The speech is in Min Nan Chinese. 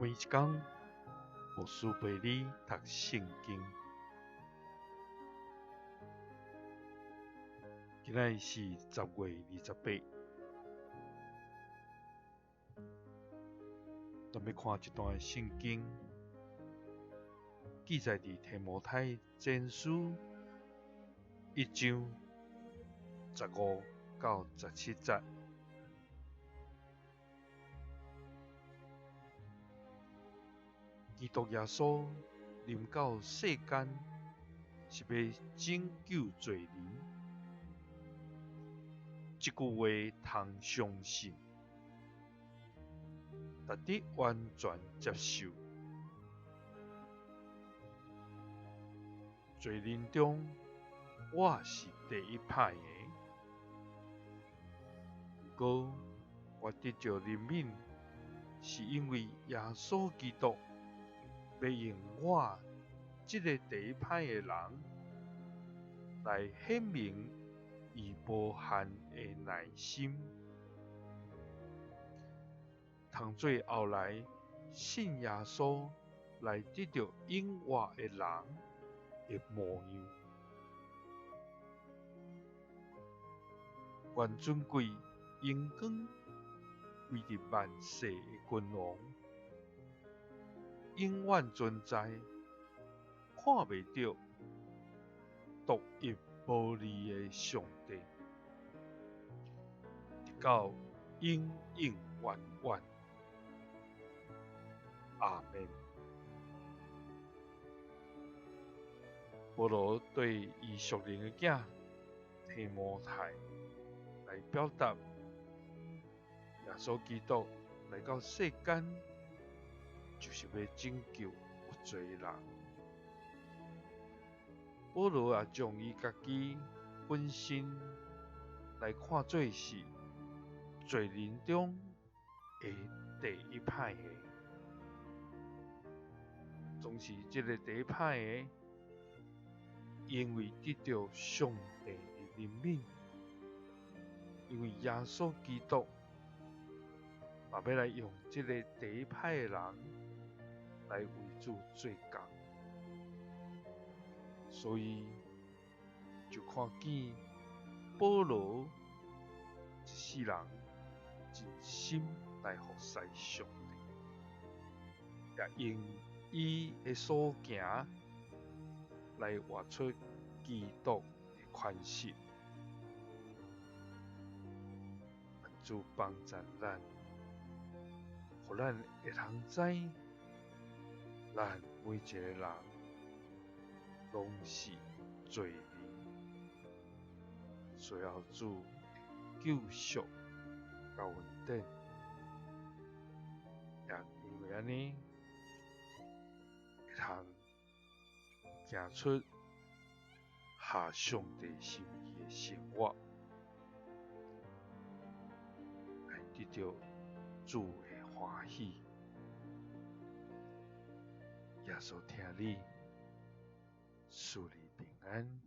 每一工，牧師陪你讀聖經。今仔日是10月28，咱欲看一段聖經，記載佇提摩太前書一章15到17節。基督耶穌臨到世間，是欲拯救罪人。這句話通相信，值得完全接受。罪人中，我是第一歹的。毋過，我得著憐憫，是因為耶穌基督欲用我這个第一歹的人來顯明伊無限的耐心，通做後來信耶穌來得著永活的人的模樣。願尊貴榮光歸予萬世的君王，永遠存在，看袂著，獨一無二的上帝，直到永永遠遠。阿們。保羅對伊屬靈的囝提摩太來表達，耶穌基督來到世間，就是欲拯救有罪的人。保羅也將伊家己本身來看做是罪人中的第一歹的，總是這个第一歹的，因為得著上帝的憐憫，因為耶穌基督嘛欲來用這个第一歹的人來為主做工，所以就看見保羅一世人盡心來服侍上帝，也用伊的所行來活出基督的款式。願主幫贊咱，予咱會通知，咱每一个人攏是罪人，需要主的救贖佮恩典。也因為按呢，會通行出合上帝心意的生活，來得著主的歡喜。耶穌疼你，賜你平安。